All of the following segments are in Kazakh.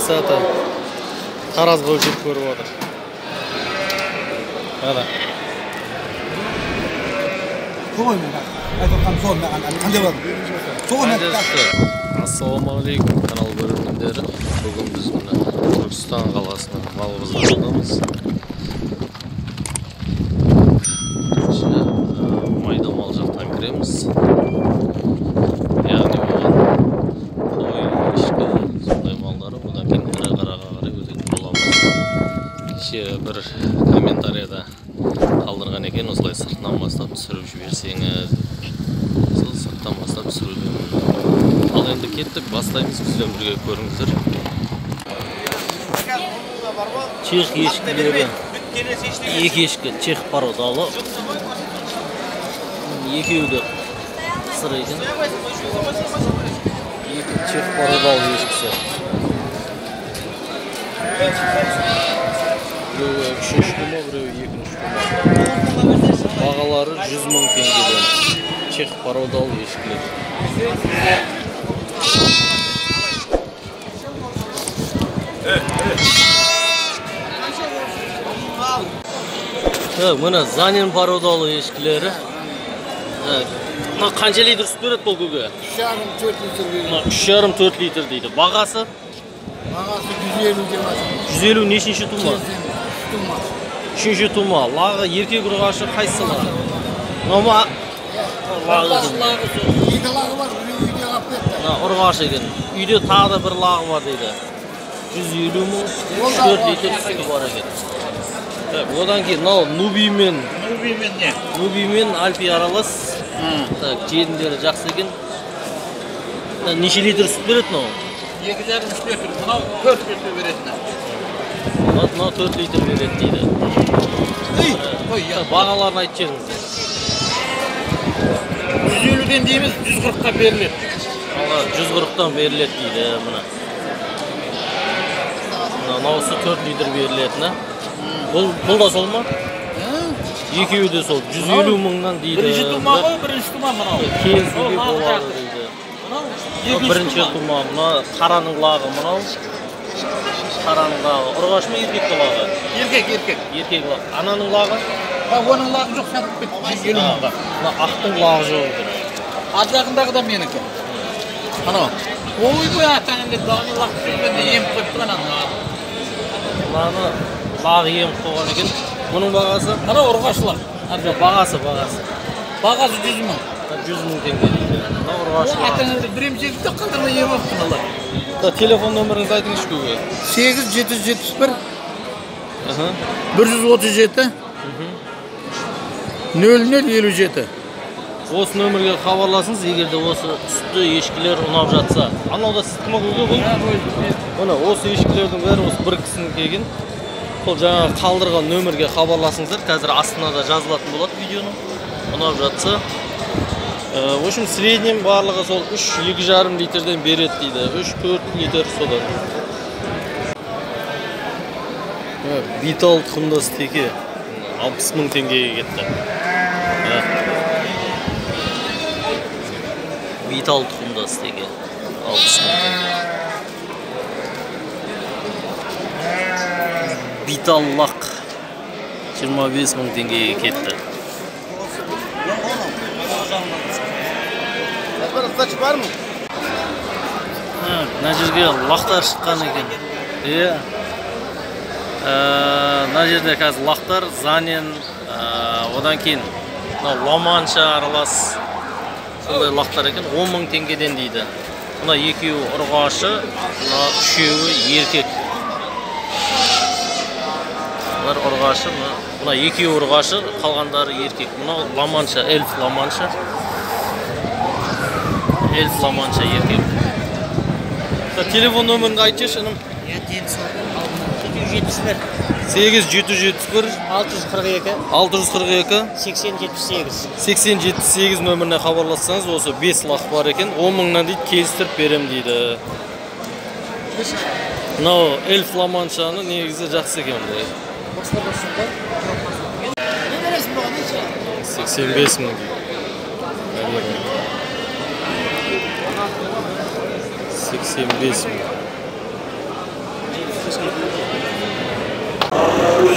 Уақыт сағаты таразға өлшеп көріп отыр. Ана. Ассалаумағалейкум, канал көрермендері. Бүгін біз мына Түркістан қаласының мал базарындамыз. Бірінші майда мал жақтан кіреміз. Яғни оған қой, ешкі, сондай малдары, одан кейін ірі қараға қарай өтетін боламыз. Кеше бір комментарияда қалдырған екен, осылай сыртынан бастап түсіріп жіберсеңіз. Сол сырттан бастап түсірудемін. Ал енді кеттік, бастаймыз, бізбен бірге көріңіздер. Чех ешкілері, екі ешкі чех породалы. Екеуі де сыр екен. Екі чех породалы ешкісі. Біреуі үшінші тума, біреуі екінші тума. Бағалары 100 мың теңгеден. Чех породалы ешкілер. Мына Занин породалы ешкілері. Мына қанша литр сүт береді бұл көке? 3,5-4 литр береді. Мына 3,5-4 литр дейді. Бағасы? Бағасы 150 деп жатыр. 150 нешінші тума? Тума. Үшінші тума. Лағы еркек ұрғашы қайсысы лағы? Мынау ма? Лағы. Екі лағы бар, біреуі үйде қалып кетті. Мына ұрғашы екен. Үйде тағы да бір лағы бар дейді. 150 мың, 3-4 литр сүті бар екен. Так, одан кейін мынау Нубимен. Нубимен не? Нубимен Альпи аралас. Так, желіндері жақсы екен. Мына неше литр сүт береді мынау? 2,5 литр. Мынау 4 литр береді. Мынау 4 литр береді дейді. Бағаларын айтып жіберіңіздер. 150-ден дейміз, 140-қа беріледі. Ала 140-тан беріледі дейді мына. Мынаусы 4 литр берілетіні. Бұл да сол ма? Екеуі де сол. 150 мыңнан дейді. Бірінші тума ғой, бірінші тума мынау. Келісуге болады дейді. Бірінші тума. Мына қараның лағы мынау. Қараның лағы. Ұрғашы ма, еркек лағы? Еркек, еркек. Еркек лағы. Ананың лағы? Оның лағы жоқ, сатып кетті 150 мыңға. Мына ақтың лағы жоқ екен. Ар жағындағы да менікі. Анау. Ойбай, атаңды дағыны лақ түсіргенде еміп қойыпты ананы. Мынаны лағы еміп қойған екен. Бұның бағасы? Анау ұрғашы лақ. Бағасы, бағасы. Бағасы 100 мың. 100 мың теңге дейді. Мынау ұрғашы лақ. Атаңды бір емшекті қалдырмай еміп алыпты мыналар. Телефон нөміріңізді айтыңызшы көке. 8 771 137 00 57. Осы нөмірге хабарласыңыз, егер де осы сүтті ешкілер ұнап жатса. Анау да сүтті ма көке бұл? Міне осы ешкілердің бәрі осы бір кісінікі екен. Сол жаңағы қалдырған нөмірге хабарласыңыздар. Қазір астына да жазылатын болады видеоның. Ұнап жатса. В общем, среднем барлығы сол 3-2,5 литрден береді дейді. 3-4 литр содан. Битал тұқымдас теке 60 мың теңгеге кетті. Битал тұқымдас теке 60 мың теңге. Битал лақ 25 мың теңгеге кетті. Мына жерге лақтар шыққан екен. Иә. Мына жерде қазір лақтар, Занин, одан кейін мынау Ламанша аралас сондай лақтар екен. 10 мың теңгеден дейді. Мына екеуі ұрғашы, мына үшеуі еркек. Бұлар ұрғашы, мына екеуі ұрғашы, қалғандары еркек. Мынау Ламанша, эльф Ламанша. Эльф Ламанша еркек. Телефон нөміріңді айтып жіберші, інім. 8 771 8 771 642 642 80 78. 80 78 нөміріне хабарлассаңыз, осы 5 лақ бар екен. 10 мыңнан дейді, келістіріп берем дейді. Мынау эльф Ламаншаны негізі жақсы екен бұл. 85 мың дейді. 85 мың.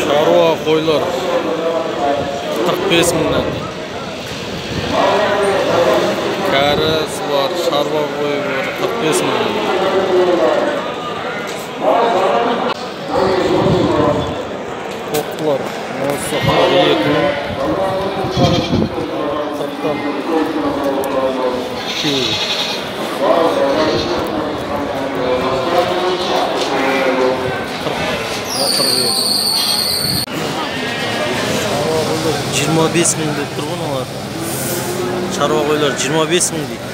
Шаруа қойлар 45 мыңнан дейді. Кәрісі бар, шаруа қойы бар, 45 мыңнан. Тоқтылар, осы 42 мың, 40-тан 2. 25 мың деп тұр ғой олар. Шаруа қойлар 25 мың дейді.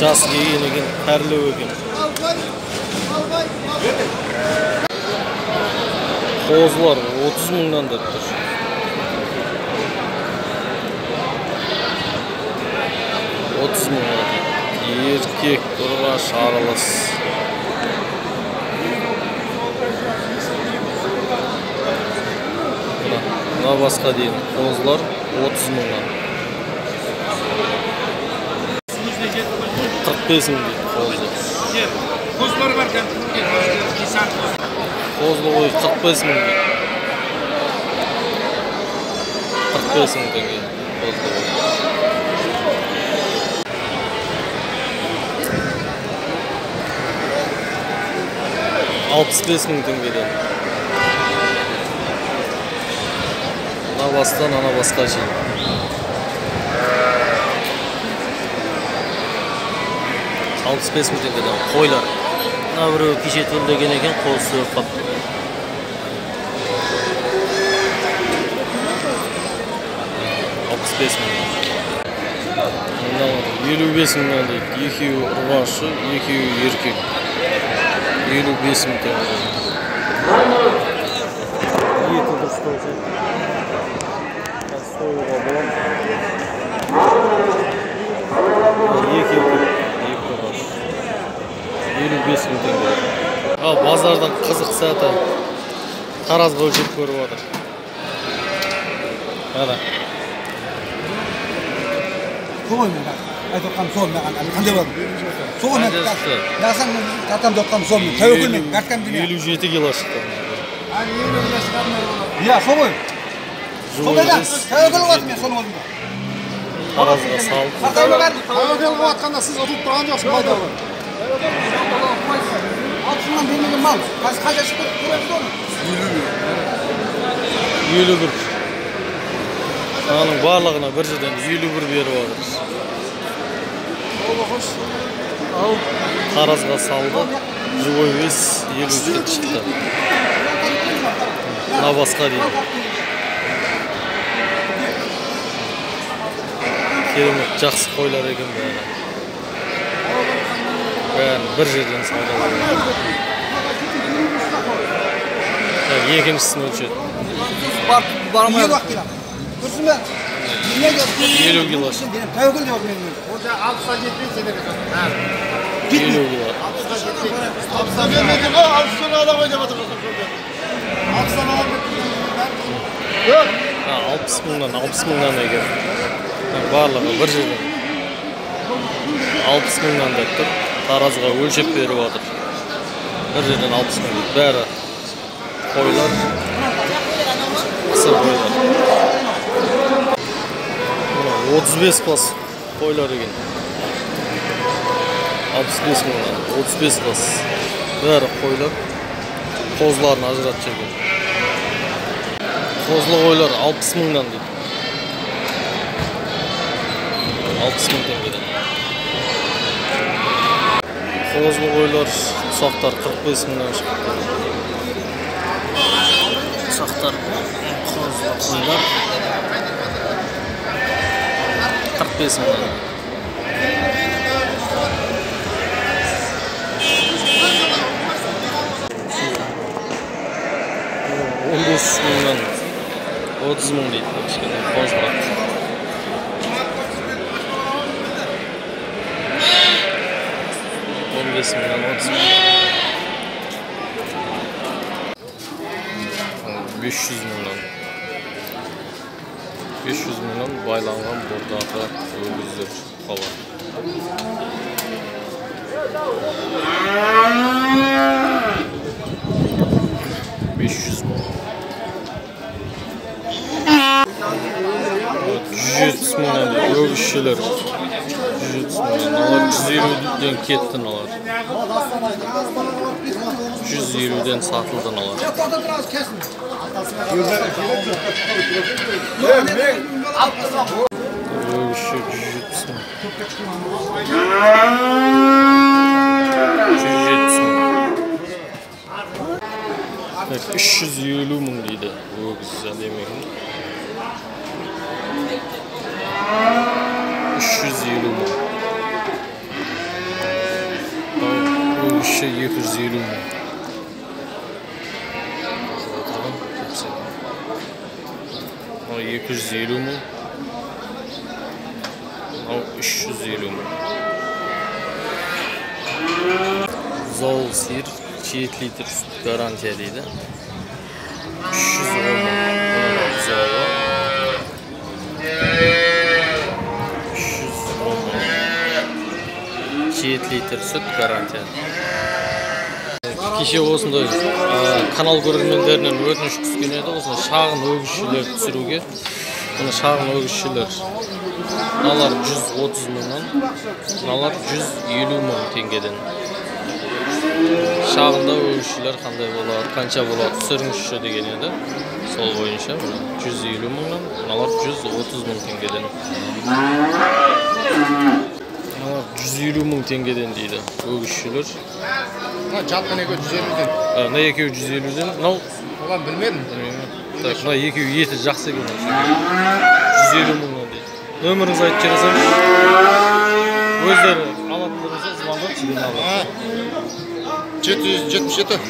Жас келген екен, кәрілеу екен. Қозылар 30 мыңнан деп тұр. 30 мыңнан дейді. Еркек, ұрғаш, аралас. Мына басқа дейін қозылар 30 мыңнан. 45 мың дейді қозы. Қозылар бар Қозылы қой 45 мың дейді. 45 мың теңге қозылы қой. 65 мың теңгеден. Ана бастан ана басқа шейін. 65 мың теңгеден қойлар. Мына біреуі кеше төлдеген екен, қол сүйіп қапты. 65 мың. Мынау 55 мыңнан дейді. Екеуі ұрғашы, екеуі еркек. 55 мың теңгеден. Еті дұрыс болса. Союға болады. Екі еркек, екі ұрғашы. 55 мың теңге. Ал базардан қызық сәті таразға өлшеп көріп отыр. Ана. Солай мен айтып сол маған қандай болады? Сол мен. Ясам тартам деп отқаным сол мен. Тәуекел мен карткам демей. 57 кило шықты. Иә, сол ғой. Сондай да тәуекел қылып мен соның алдында. Таразға салып. Тәуекел қылып жатқанда сіз ұтылып тұрған жоқсыз пайда болады. 60 мыңнан бермеген мал. Қазір қанша шығып көреміз оны? 51. Аның барлығына бір жерден 51 беріп жатыр. Таразға салды. Живой вес 57 шықты. Мына басқа дейін. Керемет жақсы қойлар екен бәрі. Бәрін бір жерден саудалады. Екіншісін өлшеді. 50 кило. Тәуекел деп мен. 60-қа жетпейді сендерге. 50 кило. 60-қа жетпейді. 60-қа бермеді ғой, 60-тан ала ғой деп отыр. 60-тан ала деп. 60 мыңнан, 60 мыңнан екен. Барлығы бір жерден. 60 мыңнан деп тұр. Таразға өлшеп беріп отыр. Бір жерден 60 мың дейді. Бәрі қойлар, қысыр қойлар. 35 бас қойлар екен. 65 мыңнан, 35 бас. Бәрі қойлар. Қозыларын ажыратып жіберген. Қозылы қойлар 60 мыңнан дейді. 60 мың теңгеден. Қозылы қойлар, ұсақтар 45 мыңнан шықты. Ұсақтар, қозылы қойлар 45 мыңнан. 15 мыңнан 30 мың дейді кішкене қозылар. 15 мыңнан 30 мың. 500 мыңнан. 500 мыңнан байланған бордағы өгіздер бұқалар. 500 мың. 170 мыңнан дейді өгізшелер. 170 мыңнан. Олар 150-ден кетті олар. 150-ден сатылды олар. Өгізше 170 мың. 170 мың. 350 мың дейді өгіз әдемі екен. 350 мың. Өгізше 250 мың. Мынау 250 мың. Мынау 350 мың. Зол сиыр 7 литр сүт гарантия дейді. 310 мың. Бұның бұзауы 310 мың. 7 литр сүт гарантия. Кеше осындай канал көрермендерінен өтініш түскен еді, осындай шағын өгізшелер түсіруге. Мына шағын өгізшелер. Мыналар 130 мыңнан, мыналар 150 мың теңгеден. Шағында өгізшелер қандай болады, қанша болады, түсіріңізші деген еді. Сол бойынша 150 мыңнан, мыналар 130 мың теңгеден. Мыналар 150 мың теңгеден дейді өгізшелер. Мына жатқан екеуі 150-ден. Мына екеуі 150-ден. Мынау оған білмедім. Так, мына екеуі еті жақсы екен. 150 мыңнан дейді. Нөміріңізді айтып жіберсеңіз. Өздері алатын болса звондап сізден алады. 777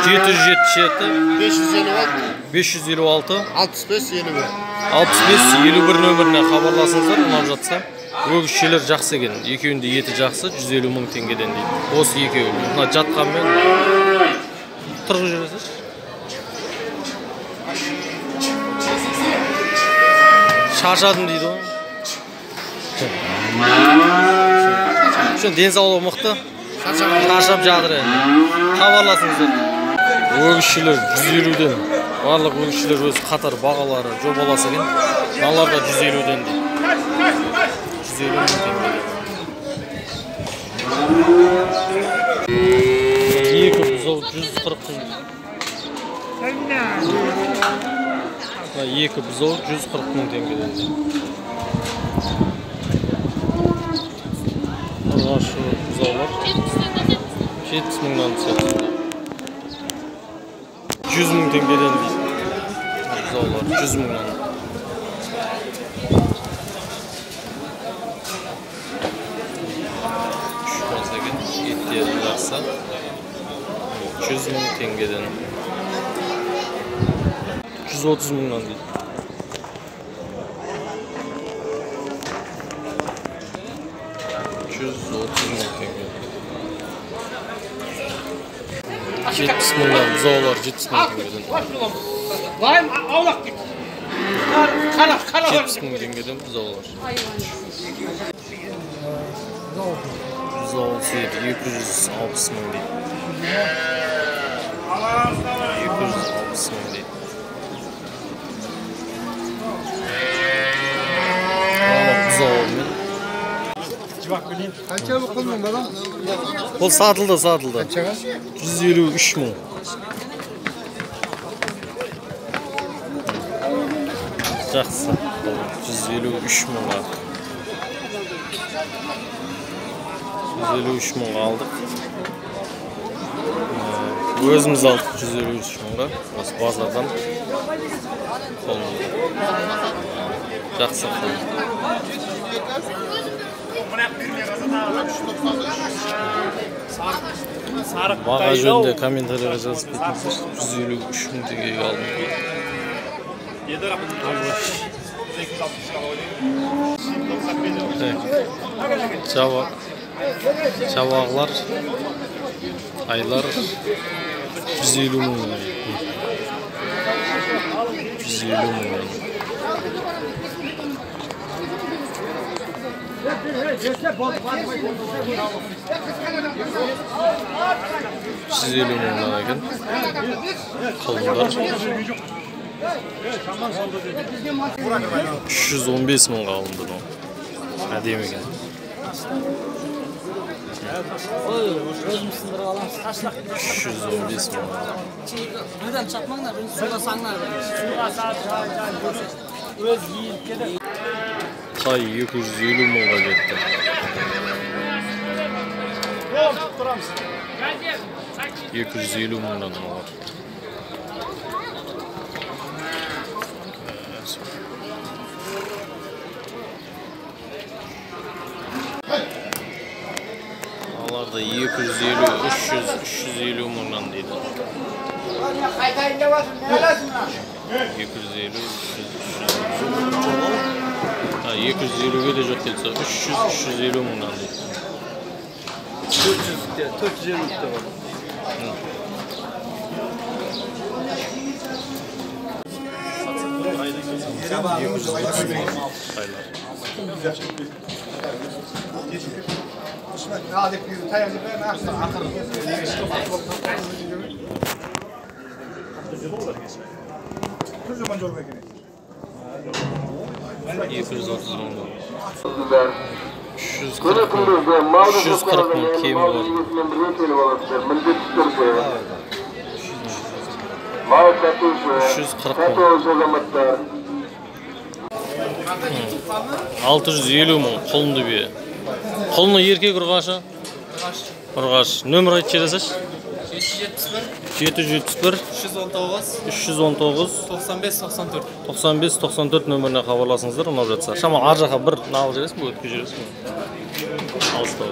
777 556 556 65 51 65 51 нөміріне хабарласыңыздар, ұнап жатса. Өгізшелер жақсы екен. Екеуінің де еті жақсы, 150 мың теңгеден дейді. Осы екеуі. Мына жатқанмен тұрғызып жіберсеңізші. Шаршадым дейді ғой. Шын денсаулығы мықты. Шаршап жатыр енді. Хабарласыңыздар. Өгізшелер 150-ден. Барлық өгізшелер өз қатар бағалары жобаласы екен. Мыналар да 150-ден дейді. 150 мың теңгеден. Екі бұзау 140 мың. Екі бұзау 140 мың теңгеден. Ұрғашы бұзаулар 70 мыңнан түседі. 100 мың теңгеден дейді. Бұзаулар 100 мыңнан. Еттері жақсы. 100 мың теңгеден. 130 мыңнан дейді. 130 мың теңге. 70 мыңнан бұзаулар 70 мың теңгеден. 70 мың теңгеден бұзаулар. Бұзау сиыр 260 мың дейді. 260 мың дейді. Бұзауымен. Қанша бұл балам? Бұл сатылды, сатылды. 153 мың. Жақсы. 153 мыңға. 153 мыңға алдық. Өзіміз алдық 153 мыңға. Осы базардан. Жақсы. Баға жөнінде комментарийға жазып кетіңіздер. 153 мың теңгеге алдым. Жабағылар, айлар 150 мың. 150 мың. 150 мыңнан екен. Қалыңдар. 315 мыңға алынды мынау. Әдемі екен. 315 мың. Тай 250 мыңға кетті. 250 мыңнан алар. Алар да 250, 300, 350 мыңнан дейді. 250, 300, 350. 250-ге де жоқ дейді. 300, 350 мыңнан дейді. 450-те бар. 230 мың. 340 мың. 340 мың кемі бар. 340 мың. 650 мың құлынды бие. Құлыны еркек ұрғашы? Ұрғаш. Нөмір айтып жібересіз? 771 319 319 95 94 95 94 нөміріне хабарласыңыздар, ұнап жатса. Шама ар жаққа бір нағыл жібересің бе, өткізіп жібересің бе? Алыстау.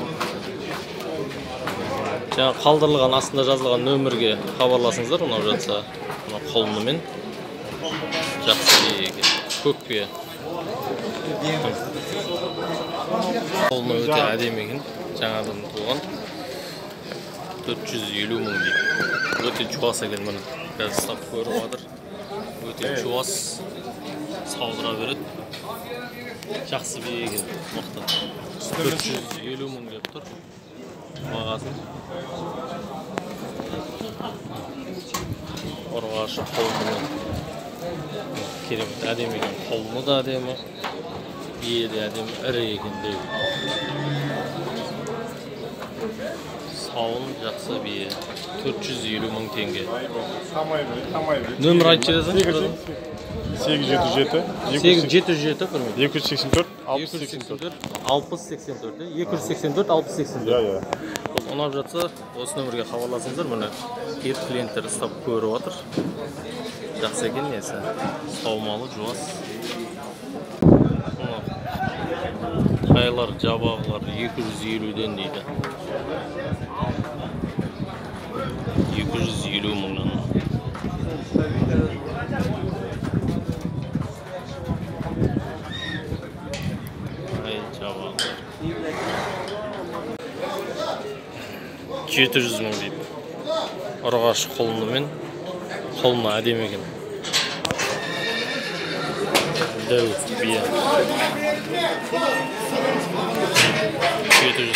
Жаңа қалдырылған, астында жазылған нөмірге хабарласыңыздар, ұнап жатса. Мына құлынымен жақсы бие екен. Көк бие. Құлыны өте әдемі екен. Жаңадан туған. 450 мың дейді. Өте жуас екен міне. Қазір ұстап көріп жатыр. Өте жуас, саудыра береді. Жақсы бие екен, мықты. 450 мың деп тұр бағасын. Ұрғашы құлыны керемет әдемі екен. Құлыны да әдемі, бие де әдемі, ірі екен деу. Сауын жақсы бие. 450 мың теңге. Нөмір айтып жібересің? 877 877 284 60 60 84 284 60 84. Иә. Ұнап жатса, осы нөмірге хабарласыңыздар. Міне келіп клиенттер ұстап көріп отыр. Жақсы екен несі. Саумалы, жуас. Тайлар, жабағылар 250-ден дейді. 250 мыңнан. Ай, жабағылар. 700 мың дейді. Ұрғашы құлынымен, құлыны әдемі екен. Дәу бие. 700 мың.